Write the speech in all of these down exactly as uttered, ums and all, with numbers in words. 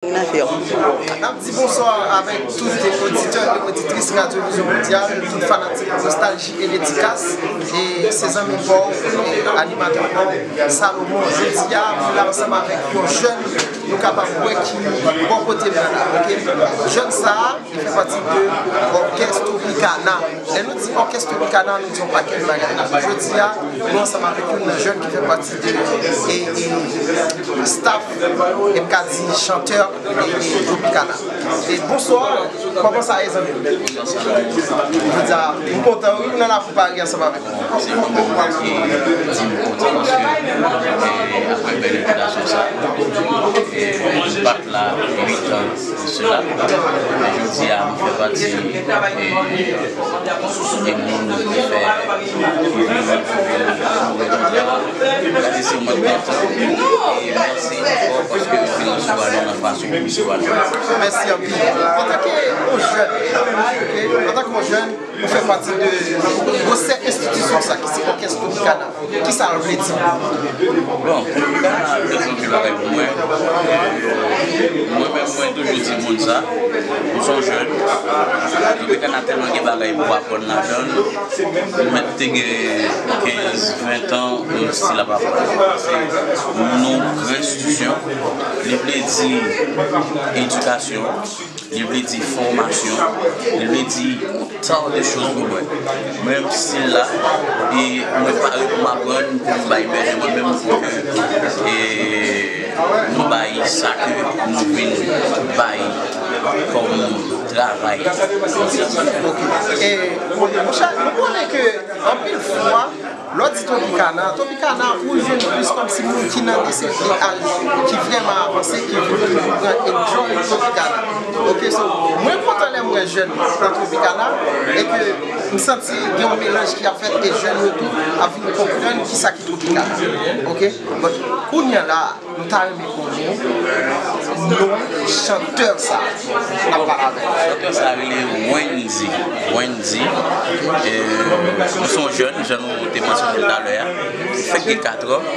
N ap di bonswa avèk tout oditè e oditris Radyo Vizyon Mondyal, tout fanatik Nostalji e Dedikas, e se zanmi pa w, e animatè pa w, Salomon. Jodi a, nou la ansanm avèk yon jèn, nou kapab wè ki bò kote l la, oke? Jèn sa a, li fè pati de òkès Tropicana. Lè nou di òkès Tropicana, nou di yon pakèt bagay. Jodi a, nou ansanm avèk youn nan jèn ki fè pati de, e, e, staff, e m ka di chantè, e, e, Tropicana. E bonswa, kòman sa ye, zanmi m? Jodi a, m kontan wi, m nan lakou Pari ansanm avèk ou. Se yon bagay ki di m kontan paske, e, apre bèl envitasyon sa, e, m pa t la uit an de sila. Men jodi a, m fè pati, e, e moun ki fè, ki vin, ki vin, ki vin, ki vin, se mwen k kontan. E mèsi ankò paske w vin resevwa nou nan fason w resevwa nou. Mèsi anpil. Antanke yon jèn, oke? Antanke yon jèn, ou fè pati de gwosè enstitisyon sa ki se òkès Tropicana. Kisa l vle di pou ou? Bon, Tropicana vle di anpil bagay pou mwen. Mwen menm, mwen toujou di moun sa. M se yon jèn. Tropicana tèlman gen bagay pou aprann ladan l. Mwen te gen kenz, ven tan, m still ap aprann. Se yon gran enstitisyon. Li vle di edikasyon. Li vle di fòmasyon, li vle di yon tan de choz pou mwen. Mwen menm still la, e mwen pare pou m aprann, pou m bay mèt mwen menm, pou ke, e, nou bay sa ke nou vin bay kòm travay. Ok. E, monchè, nou konnen ke anpil fwa, lè w di Tropicana, Tropicana, ou jwenn plis kòmsi moun ki nan de seri de aj ki vrèman avanse, ki vin pou pran enjoy Tropicana. Ok, so, mwen kontan lè m wè jèn nan Tropicana, e ke m santi gen yon melanj ki ap fèt, e jèn yo tou ap vin konprann kisa ki Tropicana. Ok? But, kounye a la, nou ta renmen konnen non chantè sa n ap pale avè l. Chantè sa rele Wendy. Wendy. E, nou se yon jèn, jan nou te mansyone l talè a. Li fèk gen kat an. E,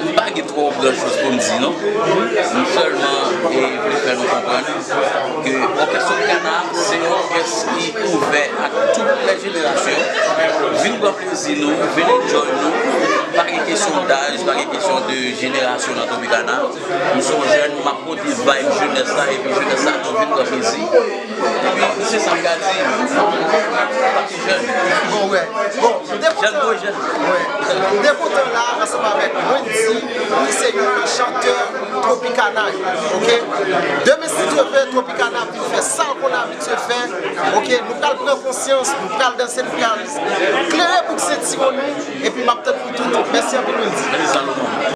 m pa gen twò gran choz pou m di, non. M sèlman, e, vle fè nou konprann ke òkès Tropicana se yon òkès ki ouvè ak tout lè jenerasyon. Vin pran plezi nou, vin enjoy nou. Pa gen kesyon daj, pa gen kesyon de jenerasyon nan Tropicana. M se yon jèn, m ap pote vibe jenès la, epi jenès la tou vin pran plezi. Epi, se sa m ka di. Pati jèn. Bon, wè. Bon, m te kontan. Jèn pou jèn. Wè. M te kontan la, ansanm avèk Wendy, ki se yon chantè Tropicana, ok? Demen, si Dye vle, Tropicana ap vin fè sa l konn abitye fè, ok? Nou pral pran konsyans, nou pral danse, nou pral klere bouk sentiwon nou, epi m ap tann nou tout. Mèsi anpil, Wendy. Mèsi, Salomon.